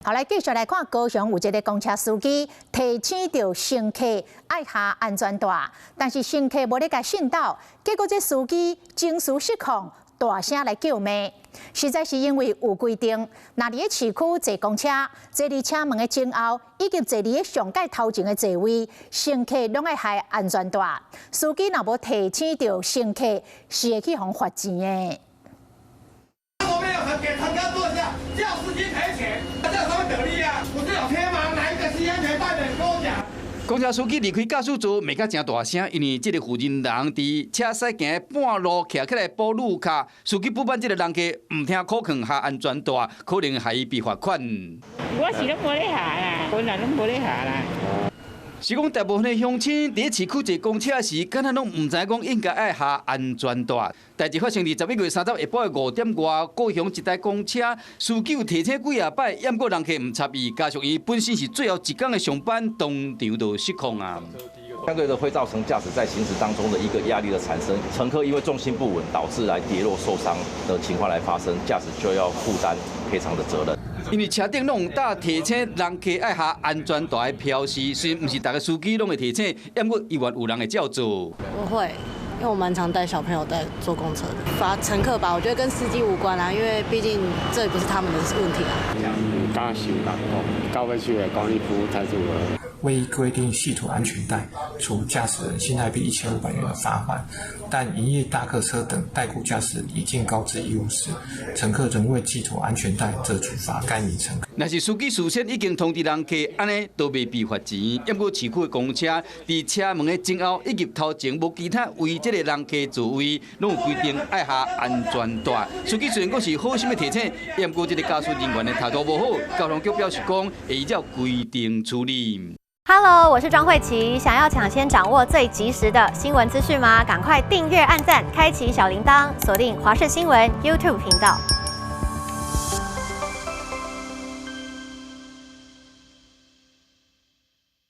好，來繼續來看高雄有一个公車司機提醒著乘客愛下安全帶，但是乘客無咧共信導，結果這司機情緒失控，大聲來叫罵。實在是因為有規定，若佇咧市區坐公車，坐佇車門的前後，以及坐佇咧上蓋頭前的座位，乘客攏愛繫安全帶。司機若無提醒著乘客，是會去予罰錢的。我沒有給乘客坐下，叫司機賠錢，這有什麼得利啊？不是有貼嗎？哪一個繫安全帶的？你跟我講。公車司機離開駕駛座，罵甲誠大聲，因為這个負責人佇車駛行半路徛起來補路卡，司機不滿這个人客毋聽苦勸繫安全帶，可能予伊被罰款。我是攏無咧下啦，本來攏無咧下啦。是講大部分的鄉親佇市區坐公車時，敢若攏毋知講應該愛繫安全帶。代誌發生佇11月30下晡的5點外，高雄一台公車司機有提醒幾仔擺，毋過人客毋插伊，加上伊本身是最後一工的上班，當場就失控啊。相對的會造成駕駛在行駛當中的一個壓力的產生，乘客因為重心不穩導致來跌落受傷的情況來發生，駕駛就要負擔賠償的責任。因為車頂攏有搭提醒人客愛繫安全帶的標示，雖然毋是逐个司機攏會提醒，毋過猶原有人會照做。我會，因為我蠻常帶小朋友在坐公車的，罰乘客吧，我覺得跟司機無關啦，因為畢竟這也不是他們的問題啊。毋敢受人講，到尾就會講你服務態度無。未依規定繫妥安全帶，處駕駛人新台幣1500元的罰款。但營業大客車等代僱駕駛已盡告知義務時，乘客仍未繫妥安全帶，則處罰該名乘客。若是司機事先已經通知人客，按呢都袂被罰錢。毋過市區的公車佇車門的前後以及頭前無其他為這个人客座位，攏有規定愛繫安全帶。司機雖然講是好心的提醒，毋過這个駕駛人員的態度無好，交通局表示講會依照規定處理。 Hello，我是莊慧琪。想要搶先掌握最及時的新聞資訊嗎？趕快訂閱、按讚、開啟小鈴鐺，鎖定華視新聞 YouTube 頻道。